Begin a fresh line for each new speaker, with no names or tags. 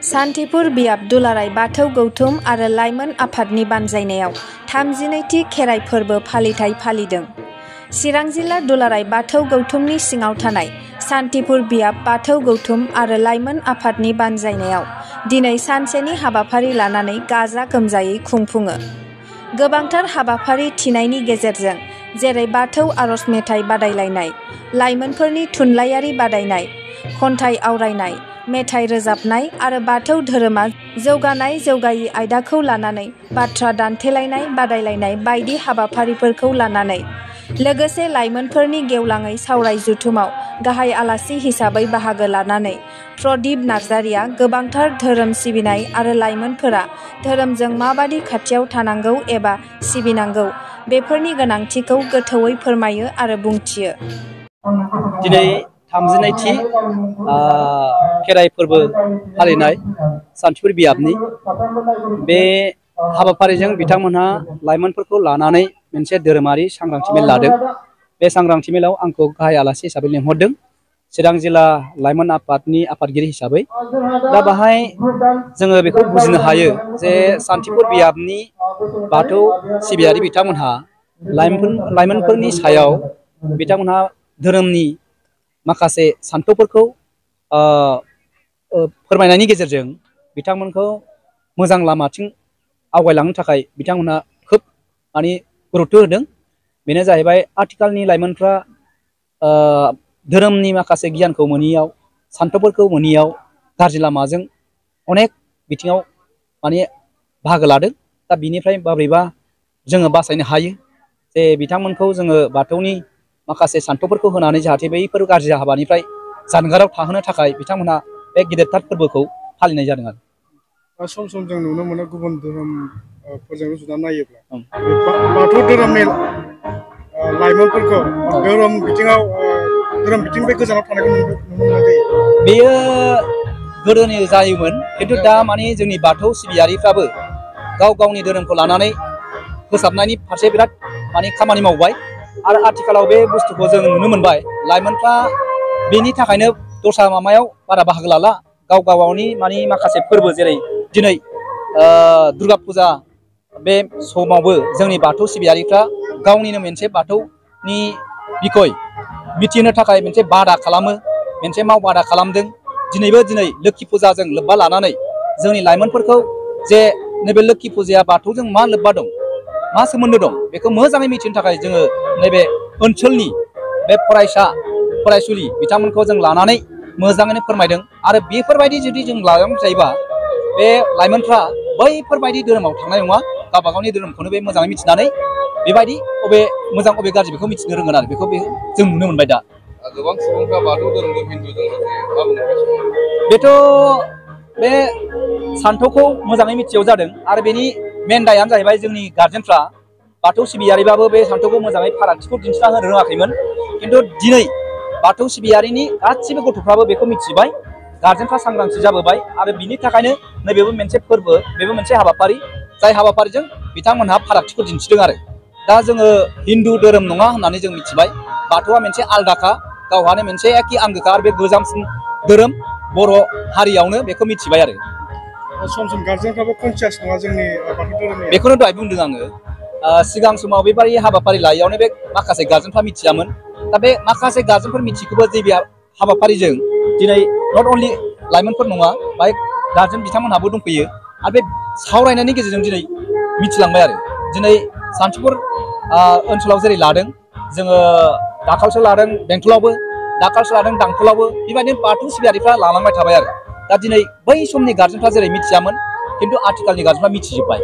सान्थिपुर बियाब दुलाराय बाथौ गौथुम आरो लाइमोन आफादनि बानजायनायाव 32थि खेराइ फोरबो फालिथाय फालिदों। चिरां जिल्ला दुलाराय बाथौ गौथुमनि सिङाव थानाय सान्थिपुर बियाब बाथौ गौथुम आरो लाइमोन आफादनि बानजायनायाव दिनै सानसेनि हाबाफारि लानानै गाजा गोमजायै खुंफुङो। गोबांथार हाबाफारि थिनायनि गेजेरजों जेरै बाथौ आरज मेथाइ बादायलायनाय, लाइमोनफोरनि थुनलाइयारि बादायनाय, खन्थाइ आवरायनाय, मेथाइ रोजाबनाय आरो बाथौ धोरोमा जौगानाय जौगायि आयदाखौ लानानै बाथ्रा दान्थेलायनाय बादायलायनाय बायदि हाबाफारिफोरखौ लानानै लोगोसे लाइमोनफोरनि गेवलाङै सावराय जथुमाव गाहाय आलासि हिसाबै बाहागो लानानै प्रदीप नार्जारिया गोबांथार धोरोम सिबिनाय आरो लाइमोनफोरा धोरोमजों माबादि खाथियाव थानांगौ एबा सिबिनांगौ बेफोरनि गोनांथिखौ गोथौयै फोरमायो आरो बुंथियो।
दिनै 32थि खेराइ फोरबो फालिनाय सान्थिपुर बियाबनि बे हाबाफारिजों बिथांमोनहा लाइमोनफोरखौ लानानै मोनसे धोरोमारि सांग्रांथि मेल लादों। बे सांग्रांथि मेलाव आंखौ गाहाय आलासि हिसाबै लिंहरदों, चिरां जिल्ला लाइमोन आफादनि आफादगिरि हिसाबै। दा बाहाय जोङो बेखौ बुजिनो हायो जे सान्थिपुर बियाबनि बाथौ सिबियारि बिथांमोनहा लाइमोनफोरनि सायाव बिथांमोनहा धोरोमनि माखासे सान्थौफोरखौ फोरमायनायनि गेजेरजों बिथांमोनखौ मोजां लामाथिं आवगायलांनो थाखाय बिथांमोनहा खोब गुरुत्व होदों। बेनो जाहैबाय आथिखालनि लाइमोनफ्रा धोरोमनि माखासे गियानखौ मोनियाव, सान्थौफोरखौ मोनियाव गाज्रि लामाजों अनेक बिथिङाव बाहागो लादों। दा बिनिफ्राय माबोरैबा जोङो बासायनो हायो जे बिथांमोनखौ जोङो बाथौनि माखासे सान्थौफोरखौ होनानै जाहाथे बैफोर गाज्रि हाबानिफ्राय जानगाराव थाहोनो थाखाय बिथांमोनहा बे गिदिरथार फोरबोखौ फालिनाय जादों आरो।
सम सम जों नुनो मोनो गुबुन धोरोमफोरजों रुजुना नायोब्ला बाथौ धोरोमनि लाइमोनफोरखौ धोरोम बिथिंनिफ्राय गोजानाव थानायखौ नुनो मोननाय जायो।
बेयो गोदोनि जायोमोन, खिन्थु दा जोंनि बाथौ सिबियारिफ्राबो गाव गावनि धोरोमखौ लानानै फोसाबनायनि फारसे बिराद खामानि मावबाय आरो आथिखालाव बे बुस्थुखौ जों नुनो मोनबाय। लाइमोनफ्रा बेनि थाखायनो दस्रा माबायाव बारा बाहागो लाला, गाव गावनि माखासे फोरबो जेरै दिनै दुर्गा फुजा बे समावबो जोंनि बाथौ सिबियारिफ्रा गावनिनो मोनसे बाथौनि बिखय मिथिहोनो थाखाय मोनसे बादा खालामो, मोनसे मावबादा खालामदों। दिनै लोखि फुजाजों लोब्बा लानानै जोंनि लाइमोनफोरखौ जे नैबे लोखि फुजाया बाथौजों मा लोब्बा दं, मा सोमोन्दो दं, बेखौ मोजाङै मिथिनो थाखाय जोङो नैबे ओनसोलनि बे फरायसुलि बिथांमोनखौ जों लानानै मोजाङैनो फोरमायदों। आरो बेफोरबायदि जुदि जों लालांबाय थायोबा बे लाइमोनफ्रा बैफोरबायदि धोरोमाव थांनाय नङा, गावबा गावनि धोरोमखौनो बे मोजाङै मिथिनानै बेबायदि अबे मोजां अबे गाज्रि बेखौ मिथिनो रोंगोन आरो बेखौ जों नुनो मोनबाय। दा
गोबां सुबुंफ्रा बाथौ धोरोमखौ हिन्दुजों
बेथ' बे सान्थौखौ मोजाङै मिथियाव जादों आरो बेनि मेन दायानो जाहैबाय जोंनि गारजेनफ्रा बाथौ सिबियारिबाबो बे सान्थौखौ मोजाङै फारागथिखौ दिन्थिना होनो रोङाखैमोन। खिन्थु दिनै बाथौ सिबियारिनि गासिबो गथ'फ्राबो बेखौ मिथिबाय, गारजेनफ्रा सांग्रांथि जाबोबाय आरो बिनि थाखायनो नैबेबो मोनसे फोरबो, बेबो मोनसे हाबाफारि, जाय हाबाफारिजों बिथांमोनहा फारागथिखौ दिन्थिदों आरो। दा जोङो हिन्दु धोरोम नङा होननानै जों मिथिबाय, बाथौआ मोनसे आलदाखा, गावहानो मोनसे एखे आंगोखा आरो बे गोजामसिन धोरोम बर' हारियावनो बेखौ मिथिबाय आरो।
सम गारजेनफ्राबो कनसियास नङा जोंनि बाथौ धोरोमनि।
बेखौनो दहाय बुंदों आङो, सिगां समाव बेबायदि हाबाफारि लायैयावनो बे माखासे गारजेनफ्रा मिथियामोन। दा बे माखासे गारजेनफोर मिथिखौबो जे बे हाबाफारिजों दिनै नट अनलि लाइमोनफोर नङा, बाहाय गारजेन बिथांमोनहाबो दंफैयो आरो बे सावरायनायनि गेजेरजों दिनै मिथिलांबाय आरो। दिनै सान्थिपुर ओनसोलाव जेरै लादों, जोङो दाखालसो लादों बेंटलावबो, दाखालसो लादों दांथलावबो, बेबायदिनो बाथौ सिबियारिफ्रा लालांबाय थाबाय आरो। दा दिनै बै समनि गारजेनफ्रा जेरै मिथियामोन, खिन्थु आथिखालनि गारजेनफ्रा मिथिजोब्बाय।